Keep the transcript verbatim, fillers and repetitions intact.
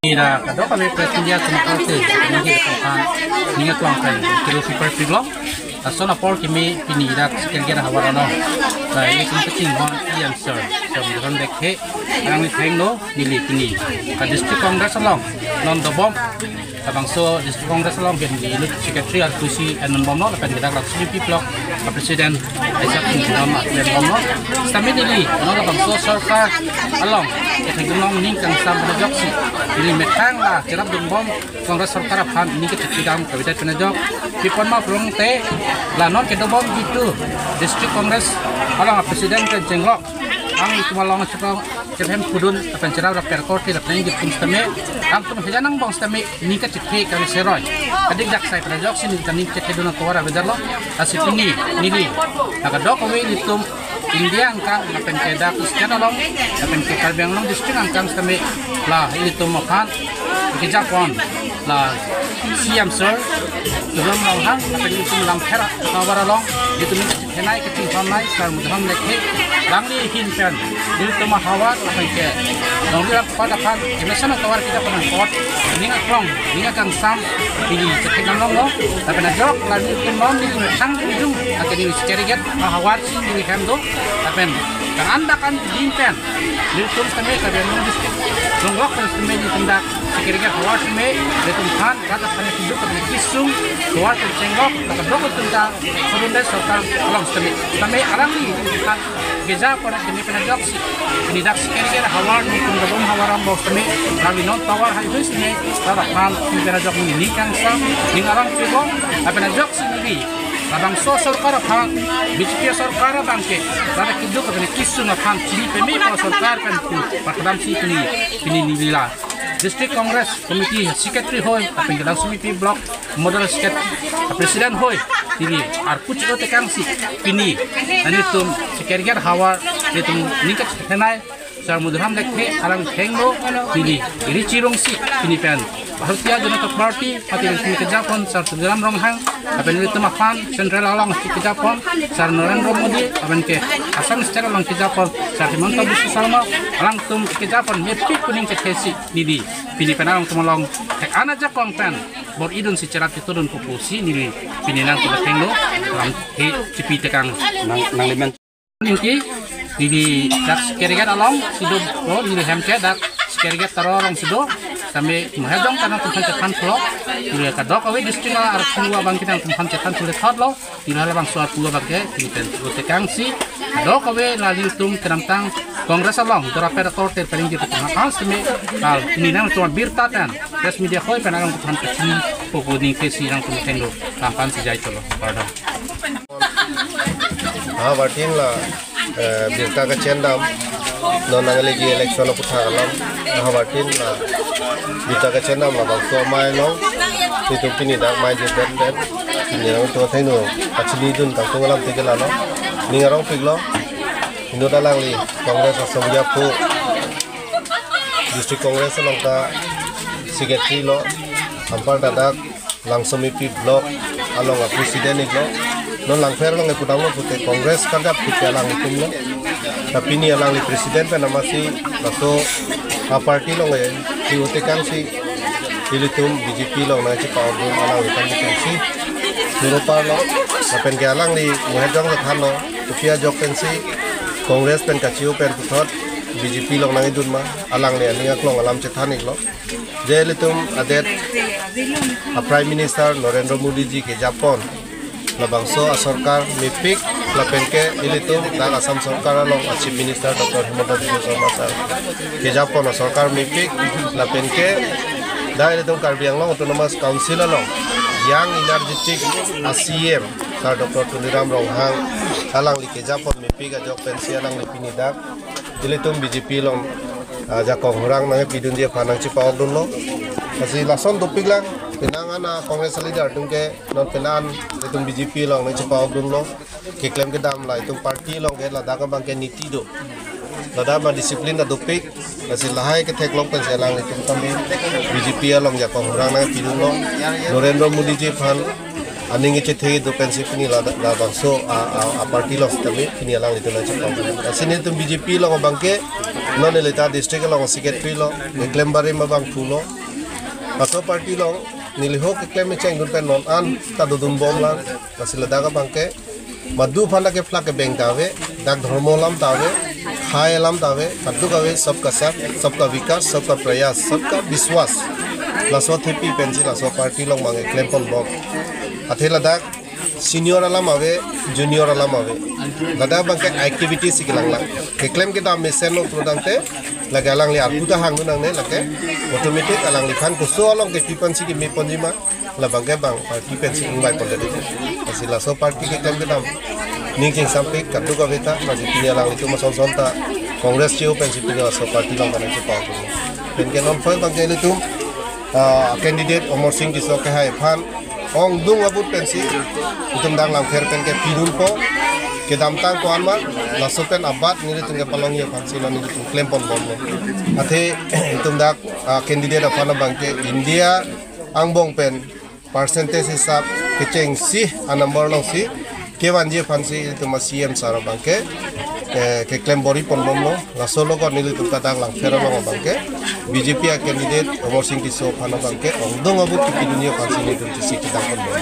Ira kadokave press media atum apor ke, ningke kangkang, ningke klong pen, kilo paper piblong. Lason apor kimi pini dak sekirger havar ano. Lai ini kachinghon E M sir, sir Mudhon Lekthe, arang ni thengno neli pini. Ka District Congress along, non dobom. Labangso District Congress along pen neli Secretary arpusi ennon bomlo, lapen dak Langsomipir Block President Isaac Singh Dam atlen bomlo. Sitame neli, non labangso sorkar along, kethek dunlong ning kangsam pen ajoksi, neli methang la cherap dunbom Congress sorkar aphan ning kachethedam kavedet pen ajok. Pipon ma pulangte, la non kedobom jitu District Congress along a President pen chenglok, ang itum along chepang chephem pudun, lapen cherap rap perkor ti lapen ningje pun sitame, angtum hejanang bong sitame, ning kachethe kami seroi. Adik dak sai pen ajoksi neli ta ning kachethedun atovar avedet lo, lasi pini, neli, na kadokave ilitum India angkang, lapen ke dak state along, lapen ke Karbi Anglong district angkang sitame, la ilitum aphan kejapon, la C M sir, Tuliram Ronghang, lapen ilitum Langpher havar along, ilitum thenei kachinghon nei, sar Mudhon Lekthe, alangli ahin pen, ilitum ahavar, lapen ke, longri rat pat aphan, kemesen atovar kejapon apot, ning aklong, ning akangsam, neli chethekdam longlo, lapen ajok, la ilitum non, neli methang ujung, lake neli sekirger, ahavar si neli hem do, lapen, kan anda kan din pen, ilitum sitame, Karbi Anglong district, longlok pen sitame, ilitum dak, sekirger havar sitame, ilitum aphan, rat aphan keduk, lapen kesung, tovar pen chenglok, la kadokave atum ta, Surundai sorkar along sitame, sitame alangli kan kejapon sitame pen ajoksi. Pini dak sekirger havar nelitum dobom havar angbong sitame, alangli non tovar haihui sitame, rat aphan pi pen ajok neli ning kangsam, ning arong pibom, lapen ajoksi neli. Labangso sorkar aphan, B J P sorkar abang ke, rat keduk lapen kesung aphan, chini peme ko sorkar pen pu, pakadamsi pini, pini neli la. District Congress Committee Secretary hoi, lapen ke Langsomipir Block Model Secretary, President hoi, neli arpu che-o tekangsi, pini, nelitum sekirger havar, nelitum ning kachethenei, sar Mudhon Lekthe, arang thengno, neli, iri chirungsi, pini pen, Bharatiya Janata Party, pati nelitum kejapon, sar Tuliram Ronghang, lapen nelitum aphan, Central along kejapon, sar Narendra Modi, lapen ke, Assam State along kejapon, sar Himanta Biswa Sarma, alangtum kejapon, mepik pu ning kethesi, neli. Pini pen alangtum along, thek-an ajakong pen, bor-idunsi cherap chetodun pupusi neli pini nangtum athengno, lam he chipi tekang nang, nangli men. Ningke, neli dak sekirger along si do, oh, neli hem ke dak sekirger taro along si do, sitame mahedong kanang tum aphan chethan pulo, neli kadokave district arpu abang ke nangtum aphan chethan pulo thotlo, neli halabangso arpu abang ke, neli pen pulo tekangsi, kadokave la ilitum kedamtang Congress along, dora pera tor ter pering di petang aphan sitame, kal, neli nangtum abirta pen, press media hoi pen alangtum aphan kachini, pupu ningke si nangtum athengno, lampan si jai cholo, pardon. Havartin la, eh, birta kachendam, non nanglegi election aputhak alam, havartin la, birta kachendam labangso amei along, nelitum pini dak mei je ben ben, pini nangtum athengno, kachinidun tangtung alam teke lalo, ning arong piklo, inut alangli, Congress asong japu, District Congress along ta secretary lo, anparta dak Langsomipir Block along a president iklo. Non Langpher along epudamlo pute Congress karjap pute alanglitumlo. Tapi pini alangli president pen amatsi laso a party along e, si utekangsi ilitum B J P along nangchepa-ok dun alangli pen si. Suro parlo, lapen ke alangli muhejong le thanlo, kopi ajok pensi Congress pen kachi-o pen puthot B J P along nangdun ma, alangli aning aklong alam chethan iklo. Je ilitum adet a Prime Minister Narendra Modi ji kejapon labangso a sorkar mepik lapen ke ilitum dak Assam sorkar along a Chief Minister Doctor Himanta Biswa Sarma sir kejapon a sorkar mepik lapen ke dak ilitum Karbi Anglong Autonomous Council along young energetic a C M sir Doctor Tuliram Ronghang alangli kejapon mepik ajok pensi alangli pini dak ilitum B J P along, ah, ajakong hurang nangpidunji aphan nangchepa-ok dunlo. Lasi lason dopik lang, penang an a Congress a leader atum ke non penang ilitum B J P along nangchepa-ok dunlo. Keklem kedam la itum party along ke ladak abang ke niti do. Ladak abang discipline ta dopik. Lasi lahai ketheklong pensi alanglitum tame B J P along ajakong hurang nangpidunlo. Narendra Modi ji aphan aning kechethe do pensi pini la, labangso a, a, a party along sitame pini alanglitum nangchepa-ok. Lasi nelitum B J P along abang ke Non neli ta district along secretary lo, keklem barim abang thulo. Laso party along neli ho keklem chengdun pen non an ta dodun bomlang. Lasi ladak abangke madu aphan dak kephlak kebeng ta ave, dak dhormo alam ta ave, khei alam ta ave, kaduk ave, sabka saath, sabka vikas, sabka prayas, sabka vishwas. Laso thepi pensi laso party along abang keklem pon bom. Athe ladak senior alam ave, junior alam ave. Ladak abangke activity si kelanglang. Keklem kedam mesen lo prodangte, lake alangli arpu ta hangdun nangne, lake automatic alangliphan koso along kepi pensi keme ponji ma, labangke abang party pensi ingbai ponde. Lasi laso party keklem kedam ning chingsampik kaduk ave ta, lasi pini alanglitum ason son ta Congress che-o pensi pini laso party along kanang chepau. Penke non phoi abangke ilitum, ah, candidate Amarsing Tisso kehai aphan ongdung abut pensi itum dak Langpher penke pidunpo, kedamtang ko-an ma, laso pen abat nelitum kepalongji aphansi non nelitum klem pon bomlo. Athe itum dak, ah, candidate aphan abangke India angbong pen percentage hisap kechengsi a-number alongsi kevanji aphansi itum a-C M sir abangke, eh, keklem bor-i pon bomlo. Laso logot nelitum ta dak Langpher along abangke B J P a-candidate Amarsing Tisso aphan abangke ongdung abut kepidunji aphansi nelitum chisi kedam pon bom.